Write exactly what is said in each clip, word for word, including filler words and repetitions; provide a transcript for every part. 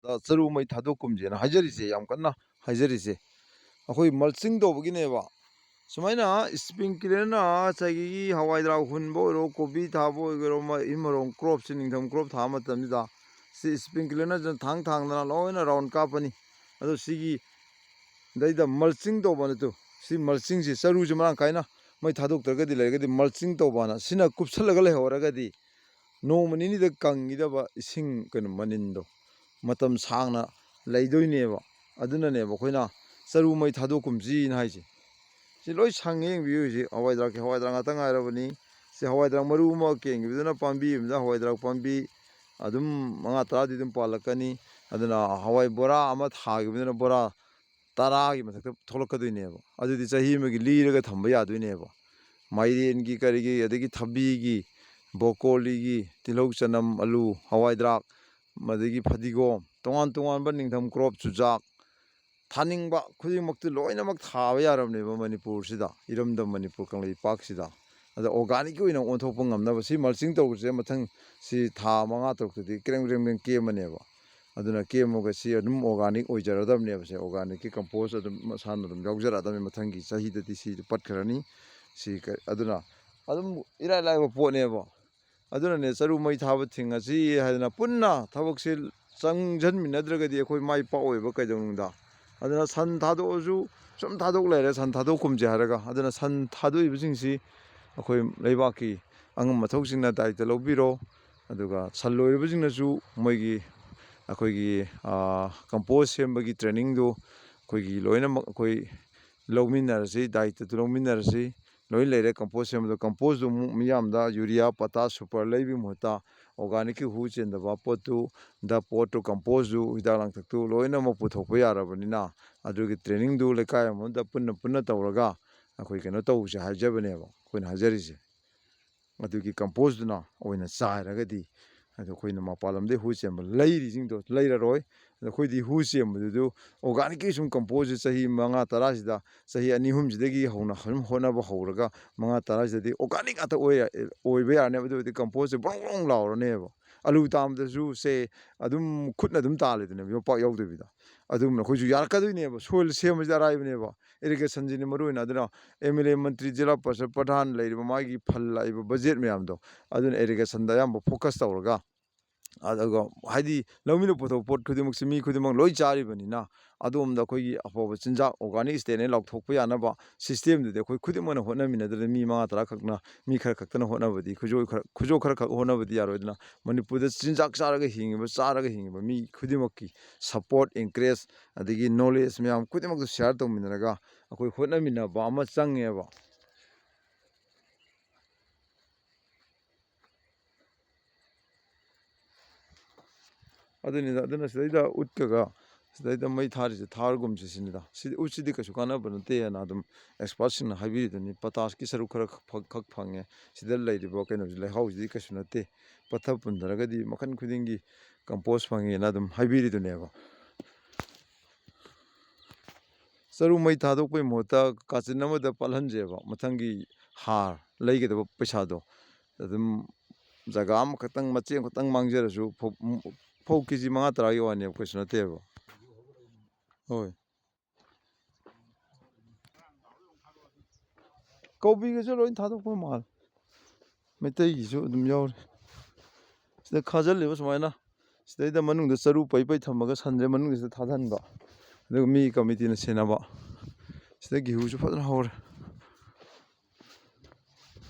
ꯆꯔꯨ ꯃꯩ ꯊꯥꯗꯣꯛꯀꯨꯝꯁꯦꯅ ꯍꯥꯏꯖꯔꯤꯁꯦ, ꯌꯥꯝ ꯀꯟꯅ ꯍꯥꯏꯖꯔꯤꯁꯦ꯫ ꯑꯩꯈꯣꯏ mulching ꯇꯧꯕꯒꯤꯅꯦꯕ꯫ ꯁꯨꯃꯥꯏꯅ sprinklerꯅ ꯉꯁꯥꯏꯒꯤ ꯍꯋꯥꯏ ꯗ꯭ꯔꯥꯛ ꯍꯨꯟꯕ ꯑꯣꯏꯔꯣ, ꯀꯣꯕꯤ ꯊꯥꯕ ꯑꯣꯏꯒꯦꯔꯣ, ꯃ-, ꯏꯃꯔꯣꯡ cropꯁꯦ, ꯅꯤꯡꯊꯝ crop ꯊꯥꯕ ꯃꯇꯝꯁꯤꯗ ꯁꯤ sprinklerꯅ ꯊꯥꯡ ꯊꯥꯡꯗꯅ ꯂꯣꯏꯅ round ꯀꯥꯞꯄꯅꯤ꯫ ꯑꯗꯣ ꯁꯤꯒꯤ ꯗꯩꯗ mulching ꯇꯧꯕ ꯅꯠꯇ꯭ꯔꯣ? ꯁꯤ mulchingꯁꯤ, ꯆꯔꯨꯁꯤ ꯃꯔꯥꯡ ꯀꯥꯏꯅ ꯃꯩ ꯊꯥꯗꯣꯛꯇ꯭ꯔꯒꯗꯤ ꯂꯩꯔꯒꯗꯤ mulching ꯇꯧꯕꯅ, ꯁꯤꯅ ꯀꯨꯞꯁꯜꯂꯒ ꯂꯩꯍꯧꯔꯒꯗꯤ ꯅꯣꯡꯃ ꯅꯤꯅꯤꯗ ꯀꯪꯈꯤꯗꯕ ꯏꯁꯤꯡ, ꯀꯩꯅꯣ, ꯃꯅꯤꯟꯗꯣ ꯃꯇꯝ ꯁꯥꯡꯅ ꯂꯩꯗꯣꯏꯅꯦꯕ꯫ ꯑꯗꯨꯅꯅꯦꯕ ꯑꯩꯈꯣꯏꯅ ꯆꯔꯨ ꯃꯩ ꯊꯥꯗꯣꯛꯀꯨꯝꯁꯤꯅ ꯍꯥꯏꯁꯦ꯫ ꯁꯤ ꯂꯣꯏ ꯁꯪꯉꯦ, ꯌꯦꯡꯕꯤꯌꯨ꯫ ꯍꯧꯖꯤꯛ ꯍꯋꯥꯏ ꯗ꯭ꯔꯥꯛꯀꯤ ꯍꯋꯥꯏ ꯗ꯭ꯔꯥꯛ ꯉꯥꯛꯇ ꯉꯥꯏꯔꯕꯅꯤ꯫ ꯁꯤ ꯍꯋꯥꯏ ꯗ꯭ꯔꯥꯛ ꯃꯔꯨ ꯑꯃ ꯀꯦꯟꯈꯤꯕꯗꯨꯅ ꯄꯥꯝꯕꯤ ꯑꯃꯗ ꯍꯋꯥꯏ ꯗ꯭ꯔꯥꯛ ꯄꯥꯝꯕꯤ ꯑꯗꯨꯝ ꯃꯉꯥ ꯇꯔꯥꯗꯤ ꯑꯗꯨꯝ ꯄꯥꯜꯂꯛꯀꯅꯤ꯫ ꯑꯗꯨꯅ ꯍꯋꯥꯏ ꯕꯣꯔꯥ ꯑꯃ ꯊꯥꯈꯤꯕꯗꯨꯅ ꯕꯣꯔꯥ ꯇꯔꯥꯒꯤ ꯃꯊꯛꯇ ꯊꯣꯛꯂꯛꯀꯗꯣꯏꯅꯦꯕ꯫ ꯑꯗꯨꯗꯤ ꯆꯍꯤ ꯑꯃꯒꯤ ꯂꯤꯔꯒ ꯊꯝꯕ ꯌꯥꯗꯣꯏꯅꯦꯕ꯫ ꯃꯥꯏꯔꯦꯟꯒꯤ, ꯀꯔꯤꯒꯤ, ꯑꯗꯒꯤ ꯊꯕꯤꯒꯤ, ꯕ꯭ꯔꯣꯀꯣꯂꯤꯒꯤ, ꯇꯤꯜꯍꯧ, ꯆꯅꯝ, ꯑꯂꯨ, ꯍꯋꯥꯏ ꯗ꯭ꯔꯥꯛ, ꯑꯗꯒꯤ ꯐꯗꯤꯒꯣꯝ, ꯇꯣꯉꯥꯟ ꯇꯣꯉꯥꯟꯕ ꯅꯤꯡꯊꯝ crop, ꯆꯨꯖꯥꯛ, ꯊꯥꯅꯤꯡꯕ ꯈꯨꯗꯤꯡꯃꯛꯇꯤ ꯂꯣꯏꯅꯃꯛ ꯊꯥꯕ ꯌꯥꯔꯕꯅꯦꯕ ꯃꯅꯤꯄꯨꯔꯁꯤꯗ, ꯏꯔꯝꯗꯝ ꯃꯅꯤꯄꯨꯔ ꯀꯪꯂꯩꯄꯥꯛꯁꯤꯗ꯫ ꯑꯗ organicꯀꯤ ꯑꯣꯏꯅ ꯑꯣꯟꯊꯣꯛꯄ ꯉꯝꯅꯕ ꯁꯤ mulching ꯇꯧꯕꯁꯦ ꯃꯊꯪ ꯁꯤ ꯊꯥ ꯃꯉꯥ ꯇꯔꯨꯛꯇꯗꯤ ꯀ꯭ꯔꯦꯡ ꯀ꯭ꯔꯦꯡ ꯀ꯭ꯔꯦꯡ ꯀꯦꯝꯃꯅꯦꯕ꯫ ꯑꯗꯨꯅ ꯀꯦꯝꯃꯒ ꯁꯤ ꯑꯗꯨꯝ organic ꯑꯣꯏꯖꯔꯗꯕꯅꯦꯕ꯫ ꯁꯦ organicꯀꯤ compost ꯑꯗꯨꯝ ꯃꯁꯥꯅ ꯑꯗꯨꯝ ꯌꯥꯎꯖꯔꯛꯑꯗꯕꯅꯤ꯫ ꯃꯊꯪꯒꯤ ꯆꯍꯤꯗꯗꯤ ꯁꯤ ꯄꯠꯈ꯭ꯔꯅꯤ꯫ ꯁꯤ ꯀ-, ꯑꯗꯨꯅ ꯑꯗꯨꯝ ꯏꯔꯥꯏ ꯂꯥꯏꯕ ꯄꯣꯠꯅꯦꯕ꯫ ꯑꯗꯨꯅꯅꯦ ꯆꯔꯨ ꯃꯩ ꯊꯥꯕ ꯊꯤꯡꯉꯁꯤ ꯍꯥꯏꯗꯅ ꯄꯨꯟꯅ ꯊꯕꯛꯁꯦ ꯆꯪꯁꯤꯟꯃꯤꯟꯅꯗ꯭ꯔꯒꯗꯤ ꯑꯩꯈꯣꯏ ꯃꯥꯏ ꯄꯥꯛꯑꯣꯏꯕ ꯀꯩꯗꯧꯅꯨꯡꯗ꯫ ꯑꯗꯨꯅ ꯁꯟ ꯊꯥꯗꯣꯛꯑꯁꯨ ꯁꯨꯝ ꯊꯥꯗꯣꯛ ꯂꯩꯔꯦ, ꯁꯟ ꯊꯥꯗꯣꯛꯀꯨꯝꯁꯦ ꯍꯥꯏꯔꯒ꯫ ꯑꯗꯨꯅ ꯁꯟ ꯊꯥꯗꯣꯛꯏꯕꯁꯤꯡꯁꯤ ꯑꯩꯈꯣꯏ ꯂꯩꯕꯥꯛꯀꯤ ꯑꯉꯝ ꯑꯊꯧꯁꯤꯡꯅ ꯗꯥꯏꯇ ꯂꯧꯕꯤꯔꯣ꯫ ꯑꯗꯨꯒ ꯁꯟ ꯂꯣꯏꯔꯤꯕꯁꯤꯡꯅꯁꯨ ꯃꯣꯏꯒꯤ, ꯑꯩꯈꯣꯏꯒꯤ, ꯑꯥ, compost ꯁꯦꯝꯕꯒꯤ trainingꯗꯨ ꯑꯩꯈꯣꯏꯒꯤ ꯂꯣꯏꯅꯃꯛ ꯑꯩꯈꯣꯏ ꯂꯧꯃꯤꯟꯅꯔꯁꯤ, ꯗꯥꯏꯇꯗꯨ ꯂꯧꯃꯤꯟꯅꯔꯁꯤ꯫ ꯂꯣꯏ ꯂꯩꯔꯦ compost ꯁꯦꯝꯕꯗꯣ꯫ Compostꯇꯨ ꯑꯃꯨꯛ ꯃꯤꯌꯥꯝꯗ urea, potash, super ꯂꯩꯕꯒꯤ ꯃꯍꯨꯠꯇ organicꯀꯤ ꯍꯨ ꯆꯦꯟꯗꯕ ꯄꯣꯠꯇꯨ, ꯗ ꯄꯣꯠꯇꯨ, compost ꯍꯤꯗꯥꯛ ꯂꯥꯡꯊꯛꯇꯨ ꯂꯣꯏꯅꯃꯛ ꯄꯨꯊꯣꯛꯄ ꯌꯥꯔꯕꯅꯤꯅ, ꯑꯗꯨꯒꯤ trainingꯗꯨ ꯂꯩꯀꯥꯏ ꯑꯃꯃꯝꯗ ꯄꯨꯟꯅ ꯄꯨꯟꯅ ꯇꯧꯔꯒ ꯑꯩꯈꯣꯏ ꯀꯩꯅꯣ ꯇꯧꯁꯦ ꯍꯥꯏꯖꯕꯅꯦꯕ ꯑꯩꯈꯣꯏꯅ ꯍꯥꯏꯖꯔꯤꯁꯦ꯫ ꯑꯗꯨꯒꯤ compost ꯇꯨꯅ ꯑꯣꯏꯅ ꯆꯥꯏꯔꯒꯗꯤ, ꯑꯗꯣ ꯑꯩꯈꯣꯏꯅ ꯃꯄꯥꯟ ꯂꯝꯗꯒꯤ ꯍꯨ ꯆꯦꯟꯕ ꯂꯩꯔꯤꯁꯤꯡꯗꯣ ꯂꯩꯔꯔꯣꯏ꯫ ꯑꯗꯣ ꯑꯩꯈꯣꯏꯗꯤ ꯍꯨ ꯆꯦꯟꯕꯗꯨꯗ organicꯀꯤ ꯁꯨꯝ compost ꯁꯦ ꯆꯍꯤ ꯃꯉꯥ ꯇꯔꯥꯁꯤꯗ, ꯆꯍꯤ ꯑꯅꯤ ꯑꯍꯨꯝꯁꯤꯗꯒꯤ ꯍꯧꯅ ꯁꯨꯝ ꯍꯣꯠꯅꯕ ꯍꯧꯔꯒ ꯃꯉꯥ ꯇꯔꯥꯁꯤꯗꯗꯤ organic ꯉꯥꯛꯇ ꯑꯣꯏ-, ꯑꯣꯏꯕ ꯌꯥꯔꯅꯦꯕ꯫ ꯑꯗꯨ ꯑꯣꯏꯔꯗꯤ compost ꯁꯦ ꯕ꯭ꯔꯣꯡ ꯕ꯭ꯔꯣꯡ ꯂꯥꯎꯔꯅꯦꯕ꯫ ꯑꯂꯨ ꯇꯥꯟꯕꯗꯁꯨ ꯁꯦ ꯑꯗꯨꯝ ꯈꯨꯠꯅ ꯑꯗꯨꯝ ꯇꯥꯜꯂꯦꯗꯅ, ꯌꯣꯄꯥꯛ ꯌꯥꯎꯗꯕꯤꯗ꯫ ꯑꯗꯨꯝꯅ ꯑꯩꯈꯣꯏꯁꯨ ꯌꯥꯔꯛꯀꯗꯣꯏꯅꯦꯕ, ꯁꯣꯏꯜ ꯁꯦꯝꯕꯁꯤꯗꯤ ꯑꯔꯥꯏꯕꯅꯦꯕ, ꯏꯔꯤꯒꯦꯁꯟꯁꯤꯅꯤ ꯃꯔꯨ ꯑꯣꯏꯅ꯫ ꯑꯗꯨꯅ ꯑꯦꯝ ꯑꯦꯜ ꯑꯦ, ꯃꯟꯇ꯭ꯔꯤ, ꯖꯤꯂꯥ ꯄꯔꯤꯁꯗ ꯄ꯭ꯔꯙꯥꯟ ꯂꯩꯔꯤꯕ ꯃꯥꯒꯤ ꯐꯜ ꯂꯥꯛꯏꯕ ꯕꯖꯦꯠ ꯃꯌꯥꯝꯗꯣ, ꯑꯗꯨꯅ ꯏꯔꯤꯒꯦꯁꯟꯗ ꯑꯌꯥꯝꯕ ꯐꯣꯀꯁ ꯇꯧꯔꯒ, ꯑꯗꯨꯒ ꯍꯥꯏꯗꯤ ꯂꯧꯃꯤꯅ ꯄꯨꯊꯣꯛꯄ ꯄꯣꯠ ꯈꯨꯗꯤꯡꯃꯛꯁꯤ ꯃꯤ ꯈꯨꯗꯤꯡꯃꯛ ꯂꯣꯏ ꯆꯥꯔꯤꯕꯅꯤꯅ, ꯑꯗꯣꯝꯗ ꯑꯩꯈꯣꯏꯒꯤ ꯑꯐꯕ ꯆꯤꯟꯖꯥꯛ, ꯑꯣꯔꯒꯥꯅꯤꯛ ꯁ꯭ꯇꯦꯠꯅꯦ ꯂꯥꯎꯊꯣꯛꯄ ꯌꯥꯅꯕ ꯁꯤꯁꯇꯦꯝꯗꯨꯗꯤ ꯑꯩꯈꯣꯏ ꯈꯨꯗꯤꯡꯃꯛꯅ ꯍꯣꯠꯅꯃꯤꯟꯅꯗ꯭ꯔꯗꯤ, ꯃꯤ ꯃꯉꯥ ꯇꯔꯥ ꯈꯛꯅ, ꯃꯤ ꯈꯔ ꯈꯛꯇꯅ ꯍꯣꯠꯅꯕꯗꯤ, ꯈꯨꯖꯣꯏ ꯈꯔ, ꯈꯨꯖꯣ ꯈꯔ ꯈꯛ ꯍꯣꯠꯅꯕꯗꯤ ꯌꯥꯔꯣꯏꯗꯅ꯫ ꯃꯅꯤꯄꯨꯔꯗ ꯆꯤꯟꯖꯥꯛ ꯆꯥꯔꯒ ꯍꯤꯡꯉꯤꯕ, ꯆꯥꯔꯒ ꯍꯤꯡꯉꯤꯕ ꯃꯤ ꯈꯨꯗꯤꯡꯃꯛꯀꯤ ꯁꯄꯣꯔꯠ, ꯏꯟꯀꯔꯦꯖ, ꯑꯗꯒꯤ ꯅꯣꯂꯦꯖ ꯃꯌꯥꯝ ꯈꯨꯗꯤꯡꯃꯛꯇꯨ ꯁꯤꯌꯥꯔ ꯇꯧꯃꯤꯟꯅꯔꯒ ꯑꯩꯈꯣꯏ ꯍꯣꯠꯅꯃꯤꯟꯅꯕ ꯑꯃ ꯆꯪꯉꯦꯕ꯫ ꯑꯗꯨꯅꯤꯗ, ꯑꯗꯨꯅ ꯁꯤꯗꯩꯗ ꯎꯠꯀꯒ ꯁꯤꯗꯩꯗ ꯃꯩ ꯊꯥꯔꯤꯁꯦ ꯊꯥꯔꯒꯨꯝꯁꯦ ꯁꯤꯅꯤꯗ꯫ ꯁꯤꯗꯤ, ꯎꯠꯁꯤꯗꯤ ꯀꯩꯁꯨ ꯀꯥꯟꯅꯕ ꯅꯠꯇꯦꯅ ꯑꯗꯨꯝ ꯑꯦꯛꯁꯄꯥꯔꯠꯁꯤꯡꯅ ꯍꯥꯏꯕꯤꯔꯤꯗꯨꯅꯤ꯫ ꯄꯣꯇꯥꯁꯀꯤ ꯁꯔꯨꯛ ꯈꯔ ꯈꯛ ꯐꯪ-, ꯈꯛ ꯐꯪꯉꯦ꯫ ꯁꯤꯗ ꯂꯩꯔꯤꯕ ꯀꯩꯅꯣꯁꯤ, ꯂꯩꯍꯥꯎꯁꯤꯗꯤ ꯀꯩꯁꯨ ꯅꯠꯇꯦ꯫ ꯄꯠꯊ ꯄꯨꯝꯊꯔꯒꯗꯤ ꯃꯈꯜ ꯈꯨꯗꯤꯡꯒꯤ ꯀꯝꯄꯣꯁ ꯐꯪꯉꯦꯅ ꯑꯗꯨꯝ ꯍꯥꯏꯕꯤꯔꯤꯗꯨꯅꯦꯕ꯫ ꯆꯔꯨ ꯃꯩ ꯊꯥꯗꯣꯛꯄꯩ ꯃꯍꯨꯠꯇ ꯀꯥꯆꯤꯟ ꯑꯃꯗ ꯄꯠꯍꯟꯁꯦꯕ, ꯃꯊꯪꯒꯤ ꯍꯥꯔ ꯂꯩꯒꯗꯕ ꯄꯩꯁꯥꯗꯣ꯫ ꯑꯗꯨꯝ ꯖꯒꯥ ꯑꯃꯈꯛꯇꯪ, ꯃꯆꯦꯠ ꯑꯃꯈꯛꯇꯪ ꯃꯥꯡꯖꯔꯁꯨ, ꯐꯧ, ꯐꯧ ꯀꯦ ꯖꯤ ꯃꯉꯥ ꯇꯔꯥꯒꯤ ꯋꯥꯅꯦꯕ, ꯀꯩꯁꯨ ꯅꯠꯇꯦꯕ꯫ ꯍꯣꯏ꯫ ꯀꯣꯕꯤꯒꯁꯨ ꯂꯣꯏ ꯊꯥꯗꯣꯛꯄ ꯃꯥꯜꯂꯦ꯫ ꯃꯩꯇꯩꯒꯤꯁꯨ ꯑꯗꯨꯝ ꯌꯥꯎꯔꯤ꯫ ꯁꯤꯗ ꯈꯥꯖꯤꯜꯂꯤꯕ ꯁꯨꯃꯥꯏꯅ꯫ ꯁꯤꯗꯩꯗ ꯃꯅꯨꯡꯗ ꯆꯔꯨ ꯄꯩ ꯄꯩ ꯊꯝꯃꯒ ꯁꯟꯁꯦ ꯃꯅꯨꯡꯁꯤꯗ ꯊꯥꯗꯍꯟꯕ꯫ ꯑꯗꯨꯒ ꯃꯤ ꯀꯃꯤꯇꯤꯅ ꯁꯦꯟꯅꯕ꯫ ꯁꯤꯗ ꯒꯦꯍꯨꯁꯨ ꯐꯖꯅ ꯍꯧꯔꯦ꯫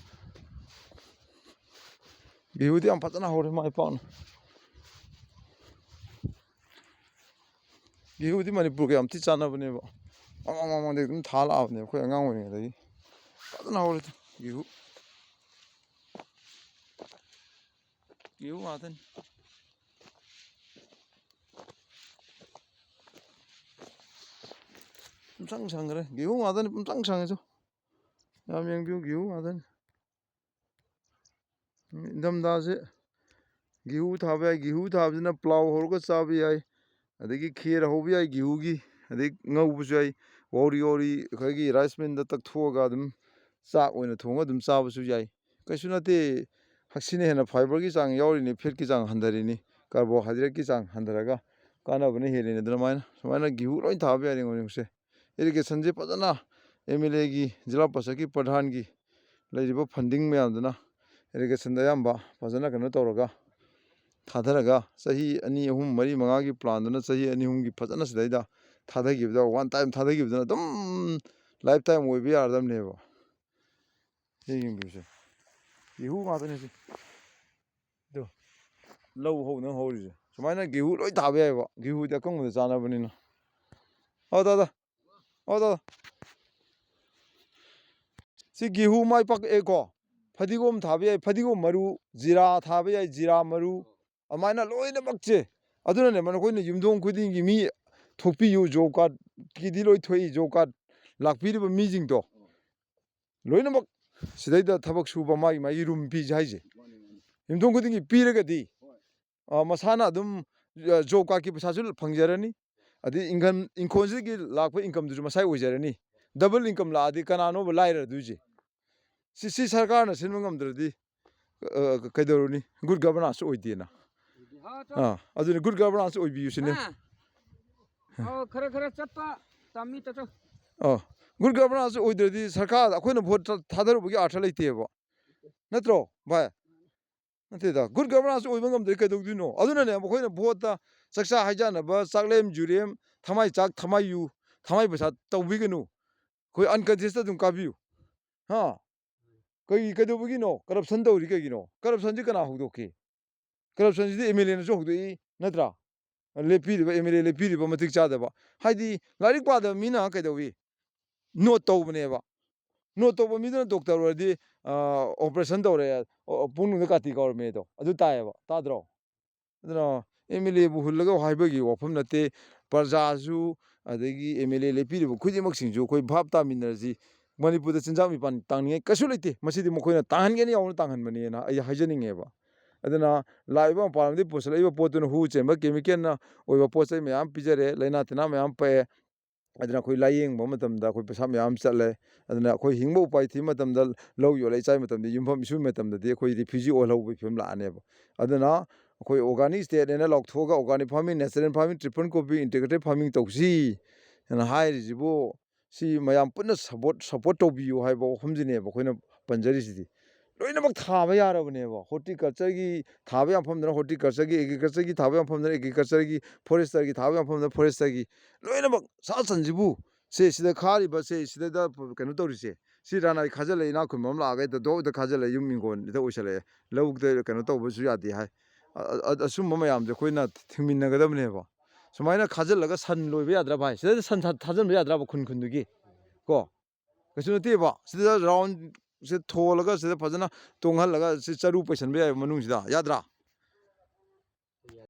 ꯒꯦꯍꯨꯗꯤ ꯌꯥꯝ ꯐꯖꯅ ꯍꯧꯔꯦ, ꯃꯥꯏ ꯄꯥꯛꯅ꯫ ꯒꯦꯍꯨꯗꯤ ꯃꯅꯤꯄꯨꯔꯒ ꯌꯥꯝ ꯊꯤ ꯆꯥꯟꯅꯕꯅꯦꯕ꯫ ꯃꯃꯥꯡ ꯃꯃꯥꯡꯗꯒꯤ ꯑꯗꯨꯝ ꯊꯥ ꯂꯥꯛꯑꯕꯅꯦ ꯑꯩꯈꯣꯏ ꯑꯉꯥꯡ ꯑꯣꯏꯔꯤꯉꯩꯗꯒꯤ꯫ ꯐꯖꯅ ꯍꯧꯔꯦ ꯒꯦꯍꯨ꯫ ꯒꯦꯍꯨ ꯉꯥꯛꯇꯅꯤ꯫ ꯄꯨꯡꯁꯪ ꯁꯪꯈ꯭ꯔꯦ꯫ ꯒꯦꯍꯨ ꯉꯥꯛꯇꯅꯤ, ꯄꯨꯡꯁꯪ ꯁꯪꯉꯤꯁꯨ꯫ ꯌꯥꯝ ꯌꯦꯡꯕꯤꯌꯨ, ꯒꯦꯍꯨ ꯉꯥꯛꯇꯅꯤ꯫ ꯅꯤꯡꯊꯝꯊꯥꯁꯦ ꯒꯦꯍꯨ ꯊꯥꯕ ꯌꯥꯏ꯫ ꯒꯦꯍꯨ ꯊꯥꯕꯁꯤꯅ ꯄ꯭ꯂꯥꯎ ꯍꯧꯔꯒ ꯆꯥꯕ ꯌꯥꯏ, ꯑꯗꯒꯤ ꯈꯦꯔ ꯍꯧꯕ ꯌꯥꯏ ꯒꯦꯍꯨꯒꯤ, ꯑꯗꯩ ꯉꯧꯕꯁꯨ ꯌꯥꯏ꯫ ꯋꯥꯎꯔꯤ ꯋꯥꯎꯔꯤ ꯑꯩꯈꯣꯏꯒꯤ ꯔꯥꯏꯁ ꯃꯤꯜꯗ ꯇꯛꯊꯣꯛꯑꯒ ꯑꯗꯨꯝ ꯆꯥꯛ ꯑꯣꯏꯅ ꯊꯣꯡꯉ ꯑꯗꯨꯝ ꯆꯥꯕꯁꯨ ꯌꯥꯏ꯫ ꯀꯩꯁꯨ ꯅꯠꯇꯦ, ꯍꯛꯁꯤꯅ ꯍꯦꯟꯅ fiberꯒꯤ ꯆꯥꯡ ꯌꯥꯎꯔꯤꯅꯤ, fatꯀꯤ ꯆꯥꯡ ꯍꯟꯊꯔꯤꯅꯤ, carbohydrateꯀꯤ ꯆꯥꯡ ꯍꯟꯊꯔꯒ ꯀꯥꯟꯅꯕꯅ ꯍꯦꯜꯂꯤꯅꯤ꯫ ꯑꯗꯨꯃꯥꯏꯅ, ꯁꯨꯃꯥꯏꯅ ꯒꯦꯍꯨ ꯂꯣꯏ ꯊꯥꯕ ꯌꯥꯔꯦ ꯍꯧꯖꯤꯛꯁꯦ꯫ Irrigationꯁꯦ ꯐꯖꯅ MLAꯒꯤ, ꯖꯤꯂꯥ ꯄꯔꯤꯁꯠꯀꯤ ꯄ꯭ꯔꯙꯥꯟꯒꯤ ꯂꯩꯔꯤꯕ funding ꯃꯌꯥꯝꯗꯨꯅ irrigationꯗ ꯑꯌꯥꯝꯕ ꯐꯖꯅ ꯀꯩꯅꯣ ꯇꯧꯔꯒ ꯊꯥꯗꯔꯒ, ꯆꯍꯤ ꯑꯅꯤ, ꯑꯍꯨꯝ, ꯃꯔꯤ, ꯃꯉꯥꯒꯤ planꯗꯨꯅ ꯆꯍꯤ ꯑꯅꯤ, ꯑꯍꯨꯝꯒꯤ ꯐꯖꯅ ꯁꯤꯗꯩꯗ ꯊꯥꯗꯈꯤꯕꯗ, one time ꯊꯥꯗꯈꯤꯕꯗꯨꯅ ꯑꯗꯨꯝ lifetime ꯑꯣꯏꯕ ꯌꯥꯔꯗꯕꯅꯦꯕ꯫ ꯁꯤ ꯌꯦꯡꯕꯤꯌꯨꯁꯦ, ꯒꯦꯍꯨ ꯉꯥꯛꯇꯅꯦ ꯁꯤ꯫ ꯑꯗꯣ ꯂꯧ ꯍꯧꯅ ꯍꯧꯔꯤꯁꯦ꯫ ꯁꯨꯃꯥꯏꯅ ꯒꯦꯍꯨ ꯂꯣꯏ ꯊꯥꯕ ꯌꯥꯏꯑꯕ, ꯒꯦꯍꯨꯗꯤ ꯑꯀꯪꯕꯗ ꯆꯥꯅꯕꯅꯤꯅ꯫ ꯑꯣ ꯇꯥꯗ, ꯑꯣ ꯇꯥꯗ꯫ ꯁꯤ ꯒꯦꯍꯨ ꯃꯥꯏ ꯄꯥꯛꯑꯦꯀꯣ꯫ ꯐꯗꯤꯒꯣꯝ ꯊꯥꯕ ꯌꯥꯏ, ꯐꯗꯤꯒꯣꯝ ꯃꯔꯨ, ꯖꯤꯔꯥ ꯊꯥꯕ ꯌꯥꯏ, ꯖꯤꯔꯥ ꯃꯔꯨ, ꯑꯗꯨꯃꯥꯏꯅ ꯂꯣꯏꯅꯃꯛꯁꯦ꯫ ꯑꯗꯨꯅꯅꯦ ꯅꯈꯣꯏꯅ ꯌꯨꯝꯊꯣꯡ ꯈꯨꯗꯤꯡꯒꯤ ꯃꯤ ꯊꯣꯛꯄꯤꯌꯨ, job cardꯀꯤꯗꯤ ꯂꯣꯏ ꯊꯣꯛꯏ, job card ꯂꯥꯛꯄꯤꯔꯤꯕ ꯃꯤꯁꯤꯡꯗꯣ ꯂꯣꯏꯅꯃꯛ ꯁꯤꯗꯩꯗ ꯊꯕꯛ ꯁꯨꯕ ꯃꯥꯒꯤ ꯃꯥꯒꯤ room ꯄꯤꯁꯦ ꯍꯥꯏꯁꯦ꯫ ꯌꯨꯝꯊꯣꯡ ꯈꯨꯗꯤꯡꯒꯤ ꯄꯤꯔꯒꯗꯤ, ꯑ, ꯃꯁꯥꯅ ꯑꯗꯨꯝ, ꯑ, job cardꯀꯤ ꯄꯩꯁꯥꯁꯨ ꯐꯪꯖꯔꯅꯤ, ꯑꯗꯩ income, ꯏꯪꯈꯣꯜꯁꯤꯗꯒꯤ ꯂꯥꯛꯄ incomeꯗꯨꯁꯨ ꯃꯁꯥꯒꯤ ꯑꯣꯏꯖꯔꯅꯤ꯫ Double income ꯂꯥꯛꯑꯗꯤ ꯀꯅꯥꯅꯣꯕ ꯂꯥꯏꯔꯗꯣꯏꯁꯦ? ꯁꯤ, ꯁꯤ ꯁꯔꯀꯥꯔꯅ ꯁꯤꯟꯕ ꯉꯝꯗ꯭ꯔꯗꯤ, ꯑ, ꯀꯩꯗꯧꯔꯨꯅꯤ? Good governance ꯑꯣꯏꯗꯦꯅ꯫ ꯑꯥ, ꯑꯗꯨꯅꯤ, good governance ꯑꯣꯏꯕꯤꯌꯨ ꯁꯤꯅꯦ꯫ ꯍꯥ? ꯑꯧ, ꯈꯔ ꯈꯔ ꯆꯠꯄ ꯇꯝꯃꯤ ꯇꯥꯆꯧ꯫ ꯑꯥ, good governance ꯑꯣꯏꯗ꯭ꯔꯗꯤ ꯁꯔꯀꯥꯔꯗ ꯑꯩꯈꯣꯏꯅ vote ꯊꯥ-, ꯊꯥꯗꯔꯨꯕꯒꯤ ꯑꯔꯊ ꯂꯩꯇꯦꯕ, ꯅꯠꯇ꯭ꯔꯣ ꯚꯥꯏ? ꯅꯠꯇꯦꯗ, good governance ꯑꯣꯏꯕ ꯉꯝꯗ꯭ꯔꯗꯤ ꯀꯩꯗꯧꯗꯣꯏꯅꯣ? ꯑꯗꯨꯅꯅꯦ ꯃꯈꯣꯏꯅ voteꯇ ꯆꯥꯛꯆꯥ ꯍꯩꯖꯥꯟꯅꯕ, ꯆꯥꯛꯂꯦꯝ ꯖꯨꯔꯦꯝ, ꯊꯃꯥꯏ ꯆꯥꯛ ꯊꯃꯥꯏ ꯌꯨ, ꯊꯃꯥꯏ ꯄꯩꯁꯥ ꯇꯧꯕꯤꯒꯅꯨ꯫ ꯑꯩꯈꯣꯏ uncontestedꯇ ꯑꯗꯨꯝ ꯀꯥꯕꯤꯌꯨ꯫ ꯍꯥ? ꯀꯩ, ꯀꯩꯗꯧꯕꯒꯤꯅꯣ? Corruption ꯇꯧꯔꯤ ꯀꯩꯒꯤꯅꯣ? Corruptionꯁꯤ ꯀꯅꯥ ꯍꯧꯗꯣꯛꯀꯦ? Corruptionꯁꯤꯗꯤ MLAꯅꯁꯨ ꯍꯧꯗꯣꯛꯏ, ꯅꯠꯇ꯭ꯔꯥ? ꯂꯦꯞꯄꯤꯔꯤꯕ, MLA ꯂꯦꯞꯄꯤꯔꯤꯕ ꯃꯇꯤꯛ ꯆꯥꯗꯕ꯫ ꯍꯥꯏꯗꯤ, ꯂꯥꯏꯔꯤꯛ ꯄꯥꯗꯕ ꯃꯤꯅ ꯀꯩꯗꯧꯏ? Note ꯇꯧꯕꯅꯦꯕ꯫ Note ꯇꯧꯕ ꯃꯤꯗꯨꯅ doctor ꯑꯣꯏꯔꯗꯤ, ꯑ, operation ꯇꯧꯔꯦ, ꯑ, ꯄꯨꯛꯅꯨꯡꯗ ꯀꯥꯇꯤ ꯀꯥꯎꯔꯝꯃꯦꯗꯣ꯫ ꯑꯗꯨ ꯇꯥꯏꯌꯦꯕ꯫ ꯇꯥꯗ꯭ꯔꯣ? ꯑꯗꯨꯅ MLAꯕꯨ ꯍꯨꯜꯂꯒ ꯍꯥꯏꯕꯒꯤ ꯋꯥꯐꯝ ꯅꯠꯇꯦ꯫ ꯄ꯭ꯔꯖꯥꯁꯨ, ꯑꯗꯒꯤ MLA ꯂꯦꯞꯄꯤꯔꯤꯕ ꯈꯨꯗꯤꯡꯃꯛꯁꯤꯡꯁꯨ ꯑꯩꯈꯣꯏ ꯚꯥꯞ ꯇꯥꯃꯤꯟꯅꯔꯁꯤ꯫ ꯃꯅꯤꯄꯨꯔꯗ ꯆꯤꯟꯖꯥꯛ ꯃꯤꯄꯥꯟ ꯇꯥꯡꯅꯤꯡꯉꯥꯏ ꯀꯩꯁꯨ ꯂꯩꯇꯦ꯫ ꯃꯁꯤꯗꯤ ꯃꯈꯣꯏꯅ ꯇꯥꯡꯍꯟꯒꯦꯅ ꯌꯥꯎꯅ ꯇꯥꯡꯍꯟꯕꯅꯦꯅ ꯑꯩ ꯍꯥꯏꯖꯅꯤꯡꯉꯦꯕ꯫ ꯑꯗꯨꯅ ꯂꯥꯛꯏꯕ ꯃꯄꯥꯟ ꯂꯝꯗꯒꯤ ꯄꯨꯁꯤꯜꯂꯛꯏꯕ ꯄꯣꯠꯇꯨꯅ ꯍꯨ ꯆꯦꯟꯕ, chemicalꯅ ꯑꯣꯏꯕ ꯄꯣꯠ ꯆꯩ ꯃꯌꯥꯝ ꯄꯤꯖꯔꯦ, ꯂꯥꯏꯅꯥ ꯇꯤꯟꯅꯥ ꯃꯌꯥꯝ ꯄꯛꯑꯦ꯫ ꯑꯗꯨꯅ ꯑꯩꯈꯣꯏ ꯂꯥꯏꯌꯦꯡꯕ ꯃꯇꯝꯗ ꯑꯩꯈꯣꯏ ꯄꯩꯁꯥ ꯃꯌꯥꯝ ꯆꯠꯂꯦ꯫ ꯑꯗꯨꯅ ꯑꯩꯈꯣꯏ ꯍꯤꯡꯕ ꯎꯄꯥꯏ ꯊꯤꯕ ꯃꯇꯝꯗ, ꯂꯧ ꯌꯣꯜꯂ ꯏꯆꯥꯏ ꯃꯇꯝꯗ, ꯌꯨꯝꯐꯝ ꯏꯁꯨꯒꯤ ꯃꯇꯝꯗꯗꯤ ꯑꯩꯈꯣꯏ refugee ꯑꯣꯜꯍꯧꯕꯒꯤ ꯐꯤꯕꯝ ꯂꯥꯛꯑꯅꯦꯕ꯫ ꯑꯗꯨꯅ ꯑꯩꯈꯣꯏ organic state ꯍꯥꯏꯅ ꯂꯥꯎꯊꯣꯛꯑꯒ organic farming, natural farming, triple cropping, integrated farming ꯇꯧꯁꯤ ꯍꯥꯏꯅ ꯍꯥꯏꯔꯤꯁꯤꯕꯨ, ꯁꯤ ꯃꯌꯥꯝ ꯄꯨꯟꯅ support, support ꯇꯧꯕꯤꯌꯨ ꯍꯥꯏꯕ ꯋꯥꯐꯝꯁꯤꯅꯦꯕ ꯑꯩꯈꯣꯏꯅ ꯄꯟꯖꯔꯤꯁꯤꯗꯤ꯫ ꯂꯣꯏꯅꯃꯛ ꯊꯥꯕ ꯌꯥꯔꯕꯅꯦꯕ꯫ Horticultureꯒꯤ ꯊꯥꯕ ꯌꯥꯕ ꯃꯐꯝꯗꯅ horticultureꯒꯤ, agricultureꯒꯤ ꯊꯥꯕ ꯌꯥꯕ ꯃꯐꯝꯗꯅ agricultureꯒꯤ, forestryꯒꯤ ꯊꯥꯕ ꯌꯥꯕ ꯃꯐꯝꯗꯅ forestryꯒꯤ, ꯂꯣꯏꯅꯃꯛ ꯁꯥ ꯁꯟꯁꯤꯕꯨ, ꯁꯦ ꯁꯤꯗ ꯈꯥꯔꯤꯕ, ꯁꯦ ꯁꯤꯗ ꯀꯩꯅꯣ ꯇꯧꯔꯤꯁꯦ, ꯁꯤ ꯔꯥꯅꯥꯏ ꯈꯥꯖꯤꯜꯂꯛꯑꯦ, ꯏꯅꯥꯛ ꯈꯨꯟꯕ ꯑꯃ ꯂꯥꯛꯑꯒ ꯍꯦꯛꯇ ꯗꯣꯛ ꯍꯦꯛꯇ ꯈꯥꯖꯤꯜꯂꯛꯑꯦ, ꯌꯨꯝ ꯏꯪꯈꯣꯜ ꯍꯦꯛꯇ ꯑꯣꯏꯁꯜꯂꯛꯑꯦ, ꯂꯧꯗ ꯀꯩꯅꯣ ꯇꯧꯕꯁꯨ ꯌꯥꯗꯦ ꯍꯥꯏ꯫ ꯑ-, ꯑ-, ꯑꯁꯨꯝꯕ ꯃꯌꯥꯝꯁꯦ ꯑꯩꯈꯣꯏꯅ ꯊꯤꯡꯃꯤꯟꯅꯒꯗꯕꯅꯦꯕ꯫ ꯁꯨꯃꯥꯏꯅ ꯈꯥꯖꯤꯜꯂꯒ ꯁꯟ ꯂꯣꯏꯕ ꯌꯥꯗ꯭ꯔꯕ ꯍꯥꯏ? ꯁꯤꯗ ꯁꯟ ꯊꯥ-, ꯊꯥꯖꯤꯟꯕ ꯌꯥꯗ꯭ꯔꯕ ꯈꯨꯟ ꯈꯨꯟꯗꯨꯒꯤ? ꯀꯣ? ꯀꯩꯁꯨ ꯅꯠꯇꯦꯕ꯫ ꯁꯤꯗ roundꯁꯦ ꯊꯣꯜꯂꯒ ꯁꯤꯗ ꯐꯖꯅ ꯇꯣꯡꯍꯜꯂꯒ ꯁꯤ ꯆꯔꯨ ꯄꯩꯁꯟꯕ ꯌꯥꯏꯕ ꯃꯅꯨꯡꯁꯤꯗ, ꯌꯥꯗ꯭ꯔꯥ?